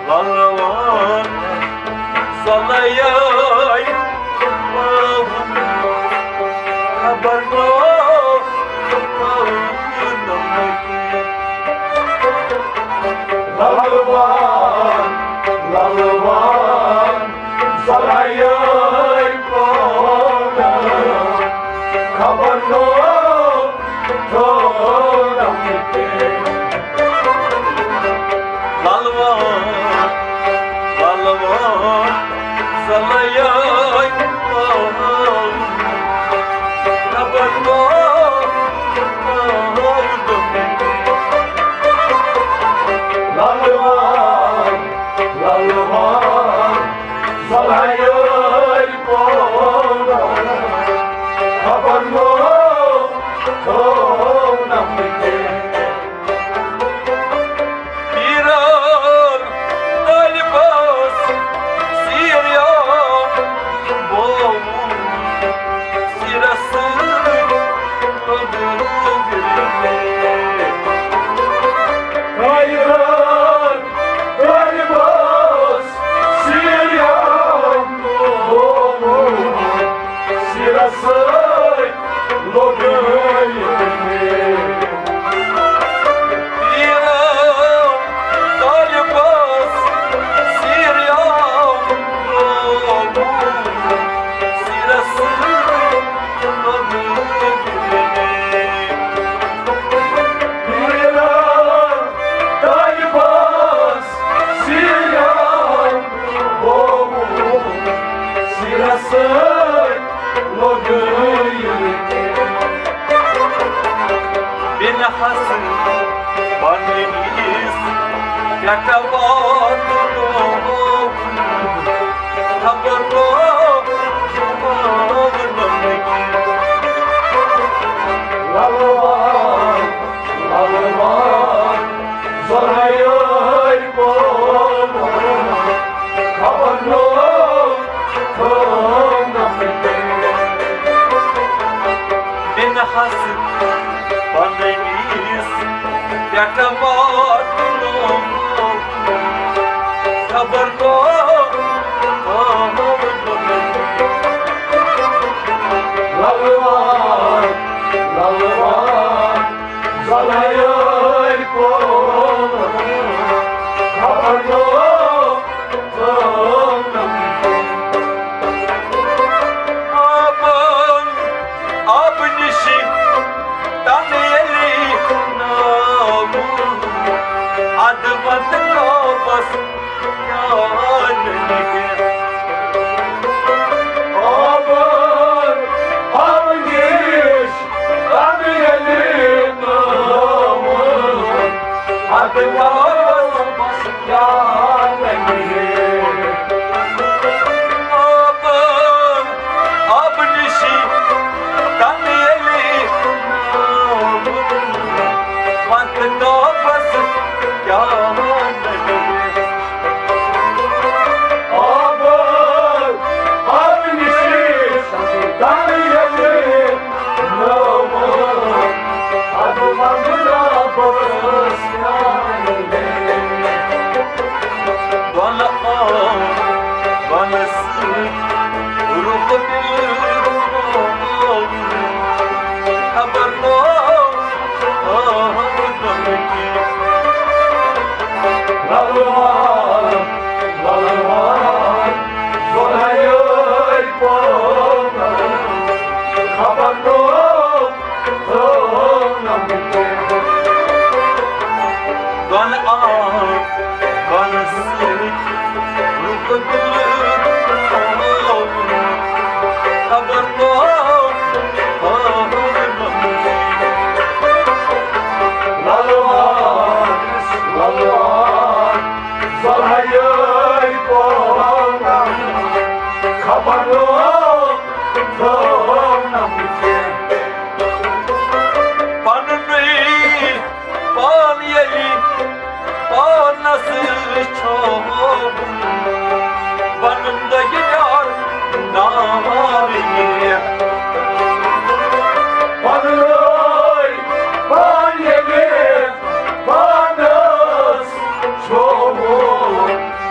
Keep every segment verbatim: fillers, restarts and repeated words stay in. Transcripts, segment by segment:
پلوان سلایے پاوُن، خبر نو پلوان، پلوان سلایے پاوُن، خبر نو پلوان، پلوان سلایے پاوُن، خبر نو پلوان، پلوان سلایے پاوُن، خبر نو پلوان، پیران طالبس سیریان بومُت سیرس سۭتۍ لوٚگ دِلے۔ پیران طالبس سیریان بومُت سیرس سۭتۍ لوٚگ دِلے۔ پیران طالبس سیریان بومُت سیرس سۭتۍ لوٚگ دِلے۔ پیران طالبس سیریان بومُت سیرس سۭتۍ لوٚگ دِلے۔ بِن حسن پننِس پٮ۪ٹھ واتنووُن، خبر نو پلوان، پلوان سلایے پاوُن، خبر نو پلوان۔ بِن حسن پننِس پٮ۪ٹھ واتنووُن، خبر نو پلوان، پلوان سلایے پاوُن، خبر نو پلوان۔ آبن، آبہٕ نِشہِ تَنہٕ ییٚلہِ ناوُن، اَدٕ وَتہٕ کاپَس کیٛاہ نہٕ نِکہِ۔ آبن، آبہٕ نِش تَنہٕ ییٚلہِ ناوُن، اَدٕ کاپَس آبن، آبہٕ نِشہِ تَنہٕ ییٚلہِ ناوُن، وَتہٕ کاپَس کیٛاہ نہٕ۔ آبن، آبہٕ نِشہِ تَنہٕ ییٚلہِ ناوُن، اَدٕ وَتہٕ کاپَس کیٛاہ نہٕ۔ دۄن آنگن سۭتۍ روٚف دِل، خبر نو آنگن کی۔ للوان، للوان، زۄلہٕ یٲرۍ پٲٹھۍ، خبر نو دۄن آنگن سۭتۍ روٚف دِل، خبر نو۔ للوان، للوان، زۄلہٕ یٲرۍ پٲٹھۍ، خبر نو۔ پننُے پان ییٚلہِ پانس چھوٚوُن، پنُن دٔگۍ یار نار ییٚلہِ۔ پننُے پان ییٚلہِ پانس چھوٚوُن،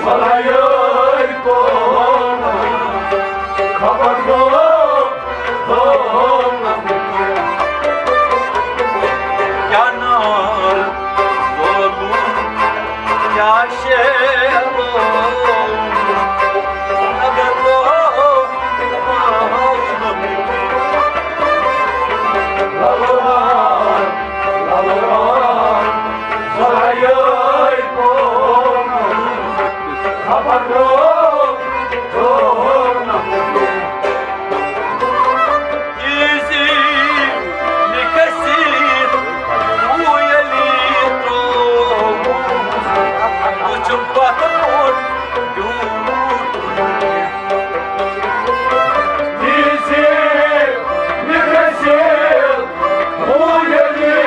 بلایٲے کونم، خبر گوٚو، گوٚو نہٕ کینٛہہ۔ کیٛاہ نار زولُم، کیٛاہ شیرُم، خبر گوٚو، گوٚو نہٕ کینٛہہ۔ للوان، للوان، بلایٲے کونم، خبر گوٚو، گوٚو نہٕ کینٛہہ۔ ایزی نِکسی کویلی ترووُم، وُچھُم پتہٕ کُن بیوٗٹھ۔ ایزی نِکسی کویلی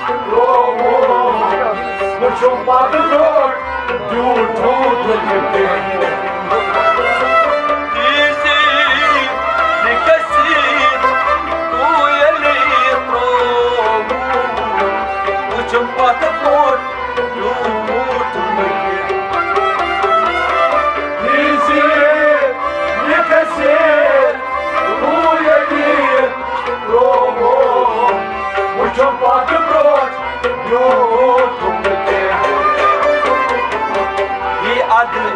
ترووُم، وُچھُم پتہٕ کُن بیوٗٹھ۔ ایزی نِکسی کویلی ترووُم، وُچھُم پتہٕ کُن بیوٗٹھ۔ ایزی نِکسی کویلی ترووُم، وُچھُم پتہٕ برونٛٹھ بیوٗٹھُم نہٕ کینٛہہ۔ یہِ ادٕ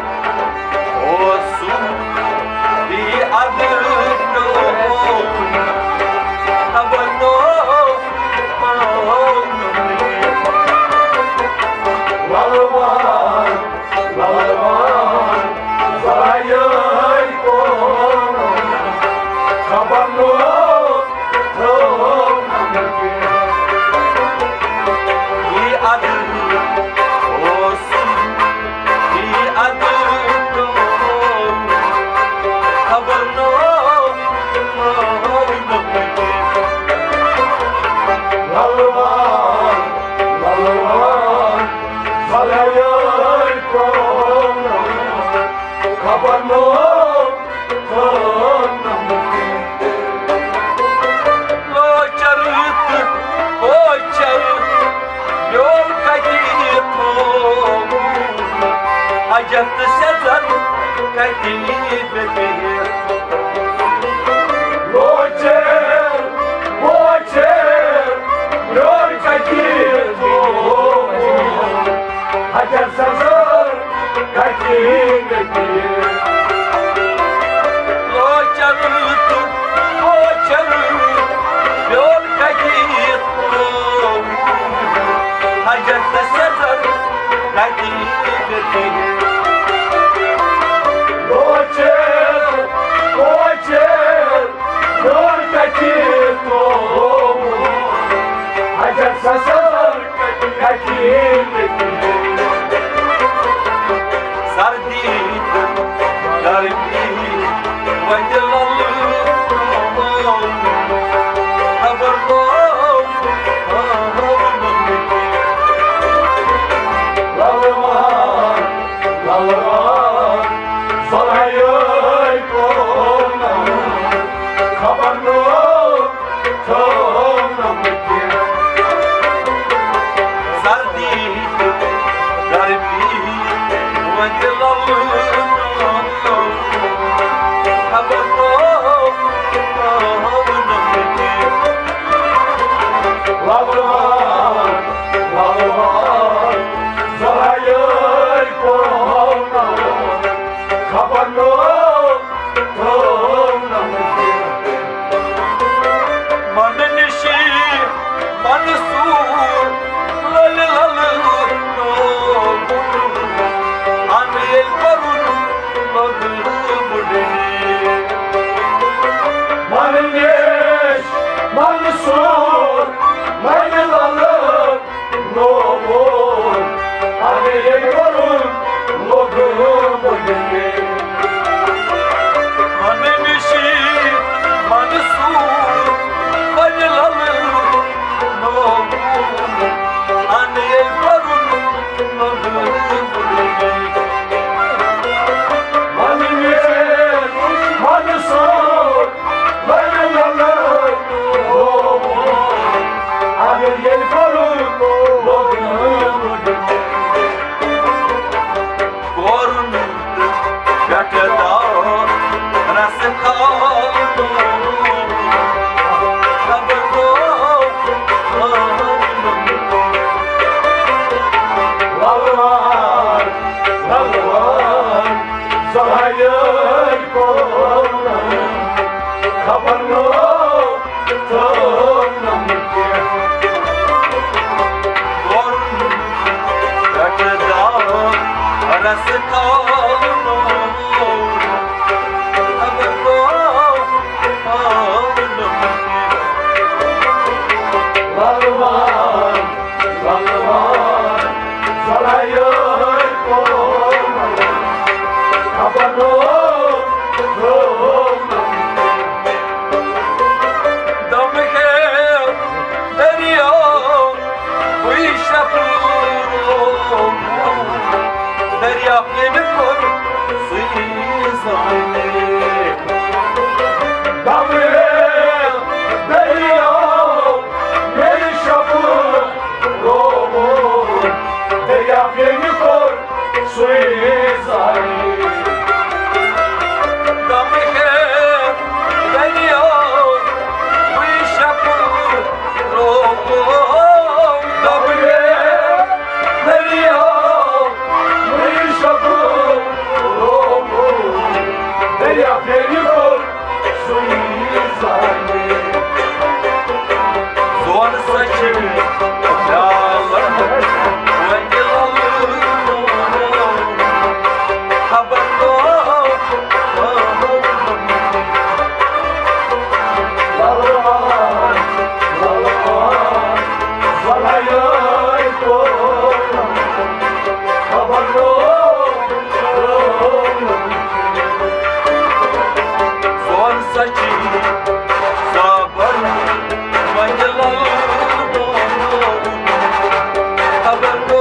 اوسُم، یہِ ادٕ پیوٚم، خبر نوٚو پیوٚم نہٕ کینٛہہ۔ وَلہٕ وَن، وَلہٕ وَن، زایٲے کونم، خبر نوٚو پیوٚم نہٕ کینٛہہ۔ یہِ ادٕ اوسُم، یہِ ادٕ پیوٚم، خبر نوٚو پیوٚم نہٕ کینٛہہ۔ وَلہٕ وَن، وَلہٕ وَن، بلایٲے کونم، خبر نوٚو کونم کینٛہہ۔ لوچر تہٕ پوچر میون کتہِ تھووُم، حجر تہٕ سیٚزر کتہِ مےٚ پیٚیہِ۔ لوچر پوچر میون کتہِ تھووُم، حجر سیٚزر کتہِ مےٚ پیٚیہِ۔ لوچر تہٕ پوچر میون کتہِ تھووُم، حجر تہٕ سیٚزر کتہِ مےٚ پیٚیہِ۔ لوچر پوچر میون کتہِ تھووُم، حجر سیٚزر کتہِ مےٚ پیٚیہِ۔ سردی تہٕ گرمی وتہِ للہٕ ترٛووُم، خبر گوٚو، گوٚو نہٕ کینٛہہ۔ للہٕ وَن، للہٕ وَن، زایٲے کونم، خبر نوٚو پیوٚم نہٕ کینٛہہ۔ سردی تہٕ گرمی وتہِ للہٕ ترٛووُم، خبر گوٚو، گوٚو نہٕ کینٛہہ۔ للہٕ وَن، للہٕ وَن، زایٲے کونم، خبر نوٚو پیوٚم نہٕ کینٛہہ۔ من نِشی منصور للہِ للہٕ ترٛووُم، اَنہٕ ییٚلہِ پَرُن لوٚگ بُڈنی۔ من نِش منصور للہِ للہٕ ترٛووُم، دٔریاو ییٚمہِ کوٚر سُے زانہِ۔ دمہٕ دریا ییٚلہِ شب رووُن، دٔریاو ییٚمہِ کوٚر سُے زانہِ۔ دمہٕ دریا ییٚلہِ شب رووُن، دمہٕ دریا ییٚلہِ شب رووُن، دٔریاو ییٚمہِ کوٚر سُے زانہِ۔ زون سچہِ پیالن وۄنۍ للہٕ خبر۔ زون سچی صبر منجلو، خبر کو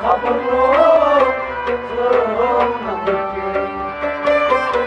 خبر کو